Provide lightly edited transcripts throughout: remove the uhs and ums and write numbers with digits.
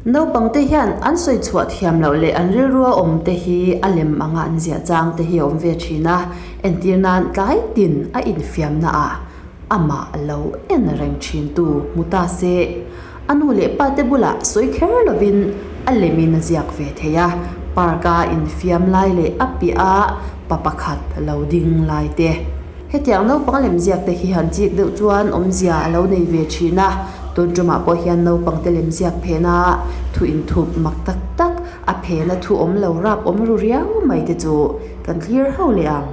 Naupangte hian an sawi chhuah thiam loh leh an rilrua awm te hi a lem anga an ziah chang te hi a awm ve thin a, entir nan tlai tin a infiamna ah amah lo en reng thin tu hmu ta se. A nu leh pa te bulah sawi kher lovin a lemin a ziak ve thei a, park a infiam lai leh a piah a pa pakhat lo ding lai te. Hetiang naupang lem ziak te hi han chik deuh chuan awmzia a lo nei ve thin a, tun tumah pawh hian naupang te lem ziak phena thu inthup mak tak tak a phena thu awm lo rap awm ru riau mai te chu kan thlir ho leh ang.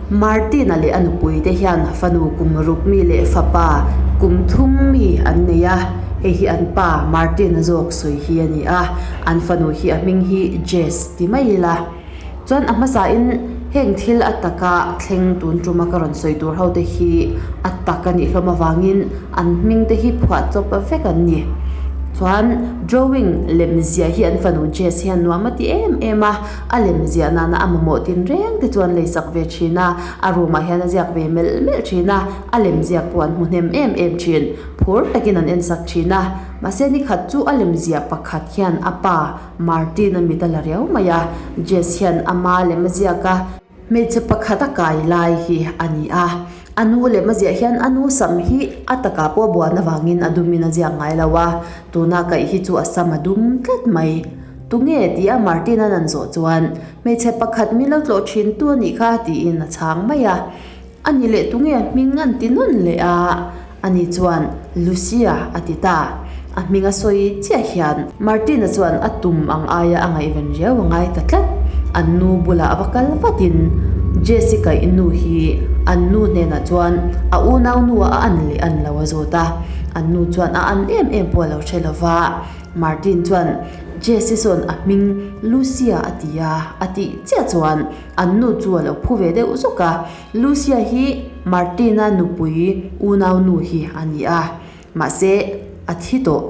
Martin-a leh a nupui te hian fanu kum ruk mi leh fapa kum thum mi an nei a, hei hi an pa Martin-a zawk sawi hi a ni a, an fanu hi a hming hi Jess ti mai ila. Chuan a hmasain heng thil a taka thleng tun tuma ka rawn sawi tur ho te hi a tak a nih hlawm avangin an hming te hi phuah chawp vek an ni. Chuan drawing lem ziah hi an fanu Jess hian nuam a ti em em a, A lem ziah nana a mamawh tin reng te chuan leisak ve thin a, a room ah hian a ziak ve melh melh thin a, a lem ziak pawh an hmu hnem em em thin. Phur takin an ensak thin a, mahse ni khat chu a lem ziah pakhat hian a pa Martin a mit a la riau mai a, Jess hian ama lem a ziak a, hmeichhe pakhat a kai lai hi a ni a, a nu lem a ziah hian a nu sam hi a takah pawh a buan avangin a dumin a ziak ngai lo a, tuna kaih hi chu a sam a dum tlat mai. Tunge? tia Martin-a'n an zawh chuan, Hmeichhe pakhat min lo tlawh thin tu a nih kha, tiin a chhang mai a. A ni leh tunge a hming an ti nawn leh a, ani chuan, Lucia, a ti ta. A hming a sawi chiah hian Martin-a chuan a tum ang aia a ngaihven riau a ngai ta tlat. An nu bulah a va kal vatin Jessica-i nu hi an nu hnenah chuan a unau nu-ah a an leh an lo a zawt a, an nu chuan a an em em pawh a lo hre lo va. Martin chuan Jesse sawn a hming Lucia a ti a, a tih chiah chuan an nu chu a lo phu ve deuh zawk a. Lucia hi Martin-a nupui unau nu hi a ni a, mahse a thi tawh.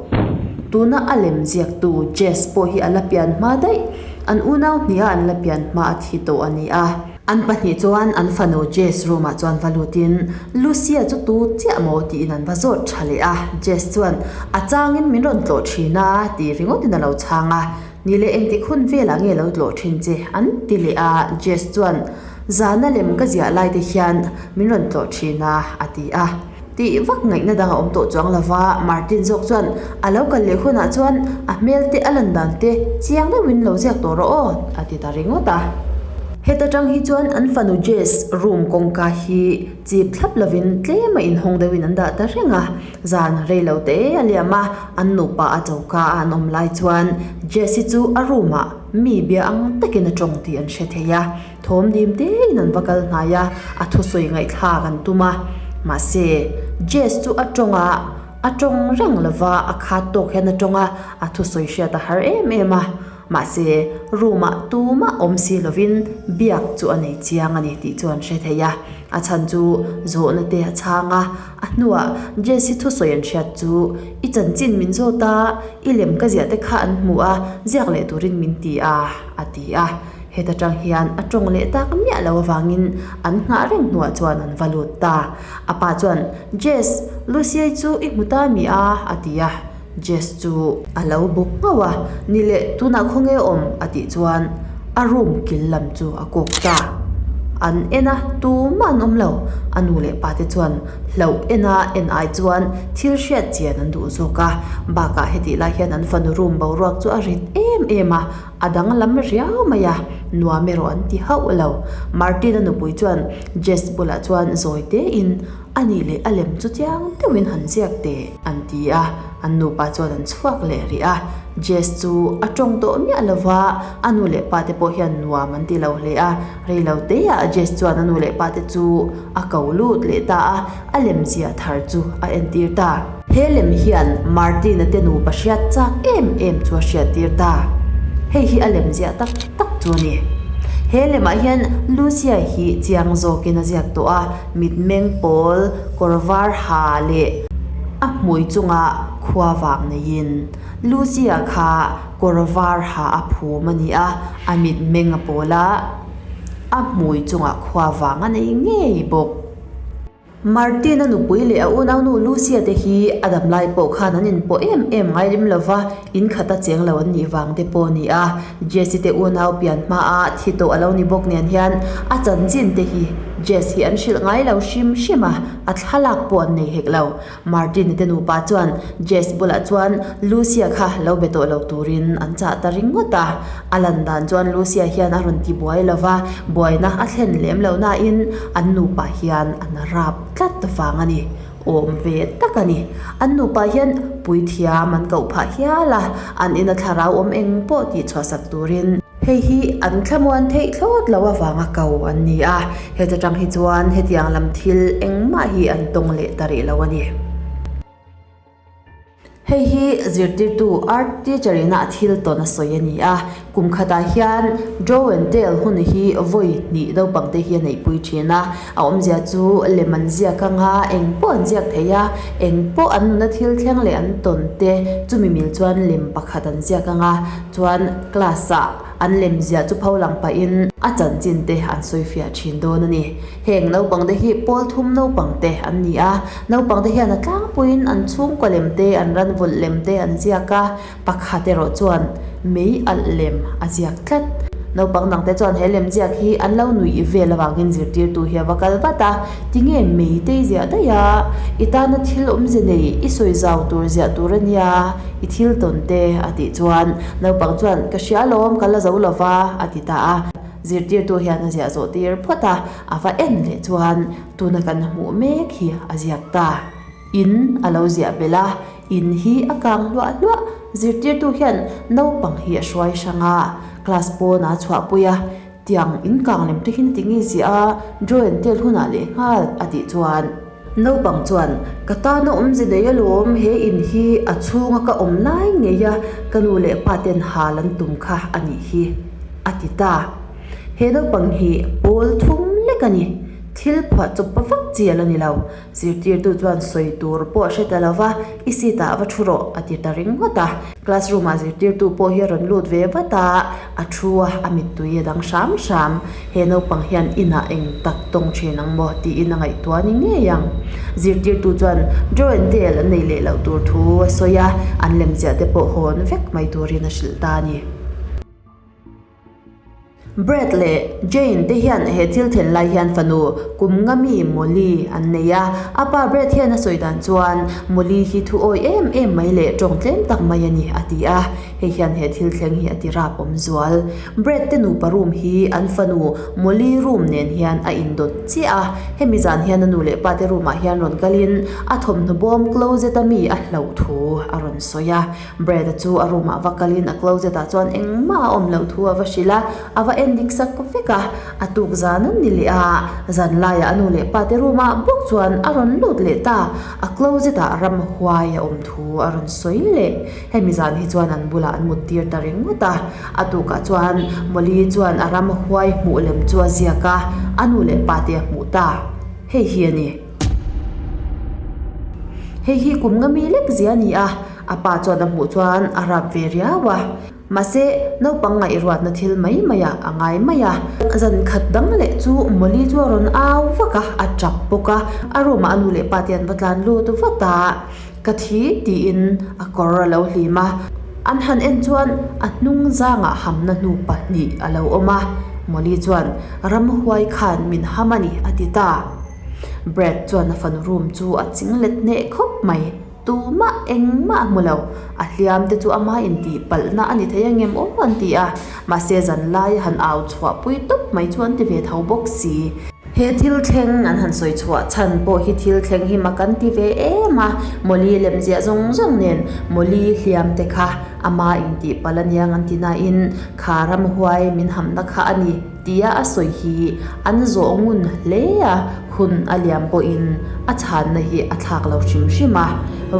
Tuna a lem ziaktu Jess pawh hi a la pian hma daih, an unau hniha an la pian hma a thi tawh a ni a. An pahnih chuan an fanu Jess room ah chuan va lutin Lucia chu tu chiah maw tiin an va zawt tha leh a, Jess chuan a changin min rawn tlawh thin a ti ringawtin a lo chhang a, ni leh engtik hun velah nge lo tlawh thin che an ti leh a, Jess chuan zana lem ka ziah lai te hian min rawn tlawh thin a a ti a. Tih vak ngaihna dang a awm tawh chuang lo va, Martin zawk chuan a lo kal leh hunah chuan a hmel te a lan dan te chiang deuhin lo ziak tawh rawh aw a ti ta ringawt a. Heta tang hi chuan an fanu Jess room kawngka hi chip thlap lovin tlem a inhawng deuhin an dah ta reng a, zan rei lo te a liam a, an nupa a choka a an awm lai chuan Jess-i chu a room ah mi bia ang takin a tawng tih an hre thei a. Thawm dim tein an va kal hnai a, a thusawi ngaihthlak an tum a. Mahse, Jess chu a tawng a, a tawng reng lo va, a khat tawk hian a tawng a, a thusawi hriat a har em em a. Mahse, room ah tumah awm si lovin biak chu a nei chiang a ni tih chu an hre thei a. A chhan chu zawhna te a chhang a, a hnuah Jess-i thusawi an hriat chu, I chanchin min zawt a, i lem ka ziah te kha an hmu a, ziak leh turin min ti a, a ti a. Heta tang hian a tawng leh tak miah lo avangin an nghah reng hnuah chuan an va lut ta. A pa chuan, Jess, Lucia-i chu i hmu ta mi a? a ti a. Jess chu a lo buk nghauh a, Ni leh, tunah khawnge a awm? a tih chuan a room kil lam chu a kawk ta. An en a, tumah an awm lo. A nu leh pa te chuan hlauh en a en ai chuan thil hriat chian an duh zawk a. Bakah hetih lai hian an fanu room boruak chu a rit em em a. A danglam riau mai a, nuam erawh an ti hauh lo. Martin-a nupui chuan Jess bulah chuan zawi tein a nih leh a lem chu chiang deuhin han ziak teh an ti a, an nupa chuan an chhuak leh rih a. Jess chu a tawng tawh miah lo va, a nu leh pa te pawh hian nuam an ti lo hle a. Rei lo teah Jess chuan a nu leh pa te chu a ko lut leh ta a, a lem ziah thar chu a entir ta. He lem hian Martin-a te nupa hriat chak em em chu a hriattir ta. Hei hi a lem ziah tak tak chu a ni. He lemah hian Lucia hi chiang zawkin a ziak tawh a, mitmeng pawl, kawr var ha leh a hmui chunga. Khuavang neiin Lucia kha kawr var ha a phum a ni a, a mitmeng a pawl a, a hmui chungah khuavang a nei ngei bawk. Martin-a nupui leh a unaunu Lucia te hi a dam lai pawh khan an inpawh em em ngai lem lo va, in khata cheng lo an nih vang te pawh a ni a. Jess-i te unau pian hmaa thi tawh a lo ni bawk nen hian a chanchin te hi Jess hi an hrilh ngai lo hrim hrim a, a thlalak pawh an nei hek lo. Martin-i te nupa chuan Jess bulah chuan Lucia kha lo be tawh lo turin an chah ta ringawt a. A lan dan chuan Lucia hian a rawn ti buai lo va, buaina a thlen lem lo nain an nupa hian an rap tlat vang a ni. Awm ve tak a ni. An nupa hian puithiam an koh phah hial a, an ina thlarau awm eng pawh tih chhuahsak turin. Hei hi an thlamuan theih thlawt lo avanga ko an ni a, heta tang hi chuan hetiang lam thil engmah hi an tawng leh ta rih lo a ni. Hei hi zirtirtu art teacher ina thil tawn a sawi a ni a, kum khatah hian draw and tell hun hi vawi hnih naupang te hi a neihpui thin a, a awmzia chu lem an ziak anga eng pawh an ziak thei a, eng pawh an nuna thil thleng leh an tawn te chumi mil chuan lem pakhat an ziak anga Chuan class ah an lem ziah chu pho lang pahin a chanchin te an sawi fiah thin dawn a ni. Heng naupang te hi pawl thum naupang te an ni a, naupang te hian a tlangpuiin an chhungkaw lem te, an ran vulh lem te an ziak a, pakhat erawh chuan mei alh lem a ziak tlat. Naupang dang te chuan he lem ziak hi an lo nuih vel avangin zirtirtu hi a va kal vat a, tinge mei te i ziah daih a, i tana thil awmze nei i sawi zau tur ziah tur a nia. I thil tawn te a tih chuan naupang chuan ka hria alawm ka la zo lo va a ti ta a. Zirtirtu hian a ziah zawh tir phawt a, a va en leh chuan tuna kan hmuh mek hi a ziak ta. In a lo ziah belh a, in hi a kang hluah hluah. Zirtirtu hian naupang hi a hruai hrang a, class pawnah a chhuahpui a, tiang in kang lem te hian ti nge ziah a, draw and tell hunah leh nghal a tih chuan. Naupang chuan, Ka tana awmze nei alawm, he in hi a chhunga ka awm lai ngei a, ka nu leh pa ten hal an tum kha a nih hi, a ti ta. He naupang hi pawl thum lek a ni. Thil phuah chawp vak chi a la ni lo. Zirtirtu chuan sawi tur pawh a hre ta lo va, I seat ah va thu rawh, a ti ta ringawt a. Classroom ah zirtirtu pawh hi a rawn lut ve vat a, a thu a, a mittui a dang hram hram. He naupang hian inah eng tak tawng thin ang maw tiin a ngaihtuah ni ngei ang. Zirtirtu chuan draw and tell an nei leh loh tur thu a sawi a, an lemziah te pawh hawn vek mai turin a hrilh ta a ni. Brad leh Jane te hian he thil thlen lai hian fanu kum nga mi Molly an nei a, a pa Brad hian a sawi dan chuan Molly hi thu awi em em mai leh tawng tlem tak mai a ni a ti a, hei hian he thil thleng hi a ti rap awm zual. Brad te nupa room hi an fanu Molly room nen hian a indawt chiah a, hemi zan hian a nu leh pa te room ah hian rawn kalin a thawmhnaw bawm closet a mi a hlauh thu a rawn sawi a. Brad-a chu a room ah va kalin a closet ah chuan engmah a awm loh thu a va hrilh a, a va en dik sak vek a. A tuk zan an ni leh a, zan laiah a nu leh pa te room ah bawk chuan a rawn lut leh ta. A closet ah ramhuai a awm thu a rawn sawi leh. Hemi zan hi chuan an bulah an mut tir ta ringawt a. A tukah chuan Molly chuan a ramhuai hmuh lem chu a ziak a, a nu leh pa te a hmuh ta. Hei hi a ni. Hei hi kum nga mi lek zia a ni a, a pa chuan a hmuh chuan a rap ve riau a. Mahse, naupang ngaihruatna thil mai mai ah a ngai mai a. Zan khat dang leh chu Molly chu a rawn au vak a, a tap bawk a. A room ah a nu leh pa te an va tlan lut vat a, Ka thi tiin a kawr a lo hlim a. An han en chuan a hnung zangah hamna hnu pahnih a lo awm a. Molly chuan, Ramhuai khan min ham a ni a ti ta. Brad chuan a fanu room chu a ching let hneh khawp mai. Tumah engmah a hmu lo. A hliam te chu ama intih palhna a ni thei angem aw an ti a. Mahse zan lai a han au chhuah pui tawp mai chu an ti ve tho bawk si. He thil thleng an han sawi chhuah chhan pawh hi thil thleng hi mak an ti ve em a. Mawli lemziah zawng zawng nen Mawli hliam te kha ama intih palh aniang an ti nain kha ramhuai min hamna kha a ni. Tia a sawi hi an zawh ngun hle a, hun a liam pawhin a chhanna hi a thlak lo hrim hrim a,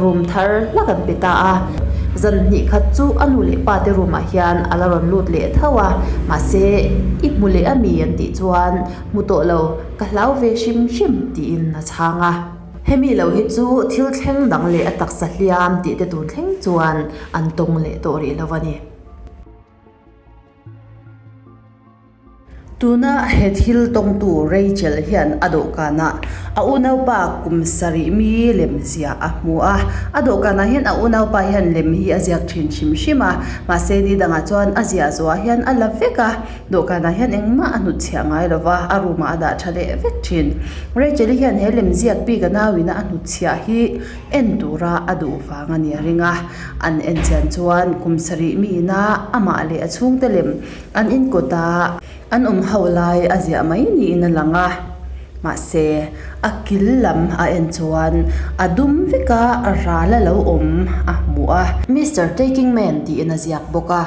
room thar hlak an pe ta a. Zan hnih khat chu a nu leh pa te room ah hian a la rawn lut leh tho a, mahse i hmu leh a mi an tih chuan hmu tawh lo, ka hlau ve hrim hrim tiin a chhang a. Hemi lo hi chu thil thleng dang leh a taksa hliam tih te tun thleng chuan an tawng leh tawh rih lo a ni. Tuna he thil tawngtu Rachel hian a dawhkanah a unaupa kum sarih mi lem ziah a hmu a. A dawhkanah hian a unaupa hian lem hi a ziak thin hrim hrim a, mahse ni dangah chuan a ziah zawhah hian a la vek a. Dawhkanah hian engmah a hnutchhiah ngai lo va, a room ah a dah tha leh vek thin. Rachel-i hian he lem ziak bik a nauin a hnutchhiah hi en tura a duh vang a ni a ring a. An en chian chuan kum sarih miina amah leh a chhungte lem An inkawta an awm ho lai a ziah mai niin a lang a, mahse a kil lam a en chuan a dum vek a, ral a lo awm a hmu a. Mister Taking Man tiin a ziak bawk a.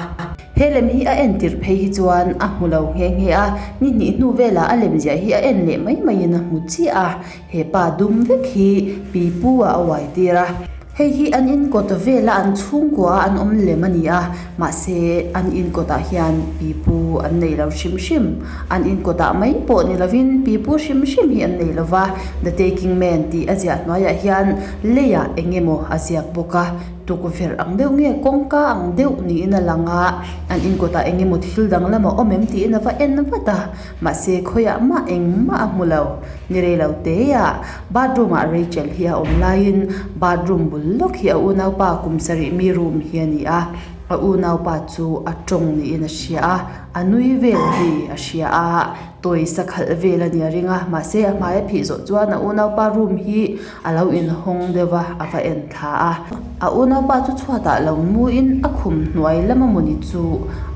He lem hi a en tirh phei hi chuan a hmu lo nghe nghe a, ni hnih hnu velah a lem ziah hi a en leh mai maiin a hmu chiah a, he pa dum vek hi pipu ah a uai tir a. Hei hi an inkawt vela an chhungkua an awm lem a ni a, mahse an inkawtah hian pipu an nei lo hrim hrim. An inkawtah mai pawh ni lovin pipu hrim hrim hi an nei lo va, The Taking Man tih a ziah hnuaiah hian leiah eng emaw a ziak bawk a, tukverh ang deuh nge kawngka ang deuh niin a lang a, an inkawtah eng emaw thil danglam a awm em tiin a va en vat a, mahse khawiah mah engmah a hmu lo. Ni rei lo teah bathroom ah Rachel hi a awm laiin bathroom bul lawk hi a unaupa kum sarih mi room hi a ni a, a unaupa chu a tawng niin a hria a, a nui vel hi a hria a, tawisa khalh vel a ni a ring a, mahse a hmai a phih zawh chuan a unaupa room hi a lo inhawng deuh a, a va en thla a. A unaupa chu chhuatah lo muin a khum hnuai lama mawni chu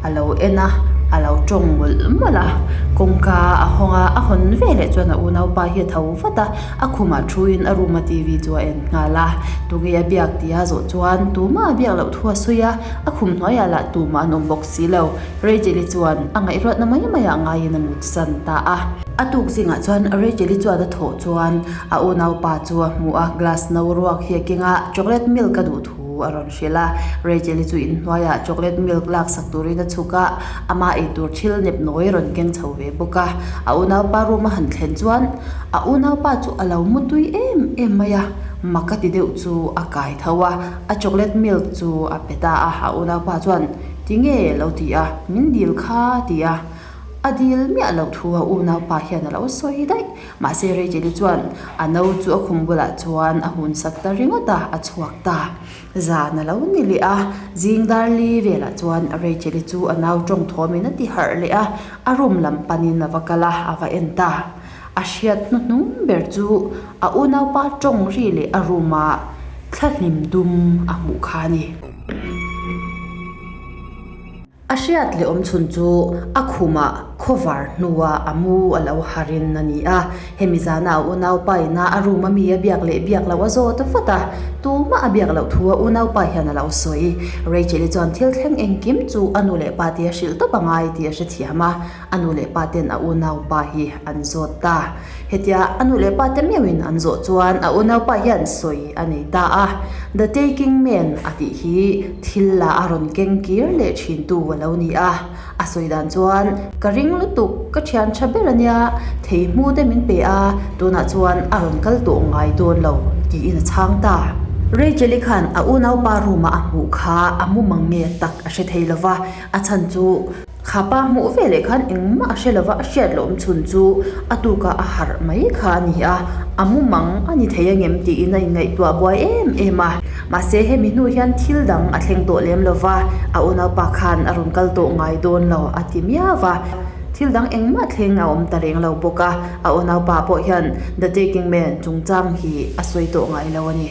a lo en a, a lo tawng mawlh mawlh a. Kawngka a hawng a, a hawn veleh chuan a unaupa hi a tho vat a, a khumah thuin a room a TV chu a en nghal a. Tunge a biak tih a zawh chuan tumah a biak loh thu a sawi a, a khum hnuaiah lah tumah an awm bawk si lo. Rachel-i chuan a ngaihruatna mai maiah ngaiin a mutsan ta a. A tuk zingah chuan Rachel-i chuan a thawh chuan a unaupa chu a hmu a, glass no ruak hi a keng a, chocolate milk a duh thu a rawn hrilh a. Rachel-i chu inhnuaiah chocolate milk laksak turin a chhuk a, ama eitur thil nep nawi a rawn keng chho ve bawk a. A unaupa room a han thlen chuan a unaupa chu a lo mu tui em em mai a, mak a ti deuh chu a kai tho a, a chocolate milk chu a pe ta a. A unaupa chuan. Tinge lo ti a, min dil kha a ti a. A dil miah loh thu a unaupa hian a lo sawi daih. Mahse Rachel-i chuan a no chu a khum bulah chuan a hun sak ta ringawt a, a chhuak ta. Zan a lo ni leh a, zing dar li velah chuan Rachel-i chu a nau tawng thawmin a ti harh leh a, a room lam panin a va kal a, a va en ta. A hriat hnuhnung ber chu a unaupa tawng ri leh a room-a thlahlim dum a hmuh kha a ni. A hriat leh awm chhun chu a khumah khawvar hnuah a mu a lo harin a ni a. Hemi zana a unaupa ina a room a mi a biak leh biak loh a zawt vat a, tumah a biak loh thu a unaupa hian a lo sawi. Rachel-i chuan thil thleng engkim chu a nu leh pa te a hrilh tawp a ngai tih a hrethiam a, a nu leh pa ten a unaupa hi an zawt ta. Hetia a nu leh pa te meuhin an zawh chuan a unaupa hian sawi a nei ta a, The Taking Man a tih hi thil la a rawn keng kir leh thin tu a lo ni a. A sawi dan chuan, Ka ring lutuk, ka thian tha ber a nia, thei hmu te min pe a, tunah chuan a rawn kal tawh ngai dawn lo, tiin a chhang ta. Rachel-i khan a unaupa room-a a hmuh kha a mumang nge tak a hre thei lo va, a chhan chu, Kha pa hmuh ve leh khan engmah a hre lova a hriat loh awm chhun chu a tuka a harh mai kha a ni a, a mumang a ni thei angem tiin a inngaihtuah buai em em a. Mahse hemi hnu hian thil dang a thleng tawh lem lova, a unaupa khan a rawn kal tawh ngai dawn lo a ti miau va. Thil dang engmah thleng a awm ta reng lo bawk a, a unaupa pawh hian The Taking Man chungchang hi a sawi tawh ngai lo a ni.